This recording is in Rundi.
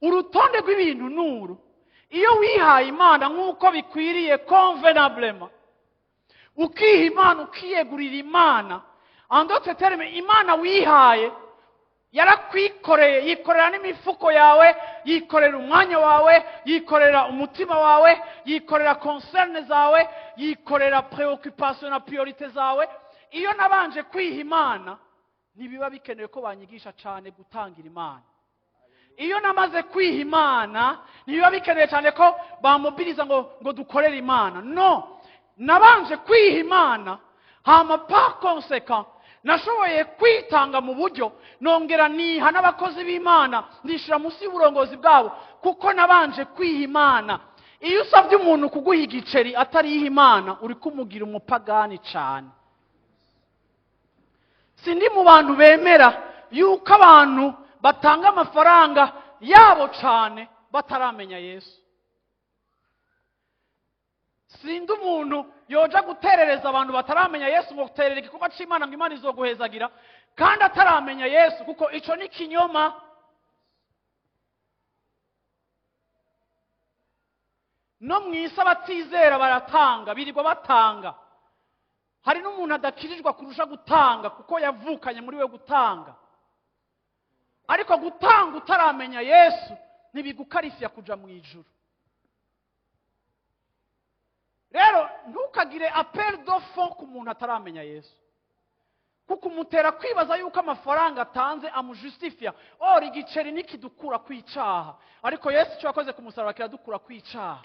Urutonde rw'ibintu nuru. Iyo wihaye Imana nk'uko bikwiriye convenablement, ukiha Imana, ukiyegurira Imana, en d'autres termes, Imana wihaye yarakwikoreye, yikorera n'imifuko yawe, yikorera umwanya wawe, yikorera umutima wawe, yikorera concerns zawe, yikorera préoccupation na priorité zawe. Iyo nabanje kwiha Imana, ntibiba bikenewe ko banyigisha cyane gutangira Imana. Iyo namaze kwiha Imana, ntibiba bikenewe cyane ko bamobiriza ngo dukorere Imana. No, nabanje kwiha Imana, hama par conséquent nashoboye kwitanga mu buryo nongera niha n'abakozi b'Imana, ndishira munsi y'uburongozi bwabo, kuko nabanje kwiha Imana. Iyo usabye umuntu kuguha igiceri atariha Imana, uri kumugira umupagani cyane. Sindi mu bantu bemera yuko abantu batanga amafaranga yabo cyane bataramenya Yesu. Sindi umuntu yoja guterereza abantu bataramenya Yesu ngo guterera igikorwa c'Imana ngo Imana izoguhezagira kandi ataramenya Yesu, kuko ico ni kinyoma. No mw'isi abatizera baratanga, birirwa batanga. Hari n'umuntu adakirijwe kurusha gutanga kuko yavukanye muri we gutanga. Ariko gutanga utaramenya Yesu ntibigukarifya kuja mu ijuru. Rero ntukagire appel de fonds ku muntu ataramenya Yesu, kuko umutera kwibaza yuko amafaranga atanze amujustifia. Or igiceri nikidukura kwicaha, ariko Yesu icyo yakoze ku musaraba kiradukura kwicaha.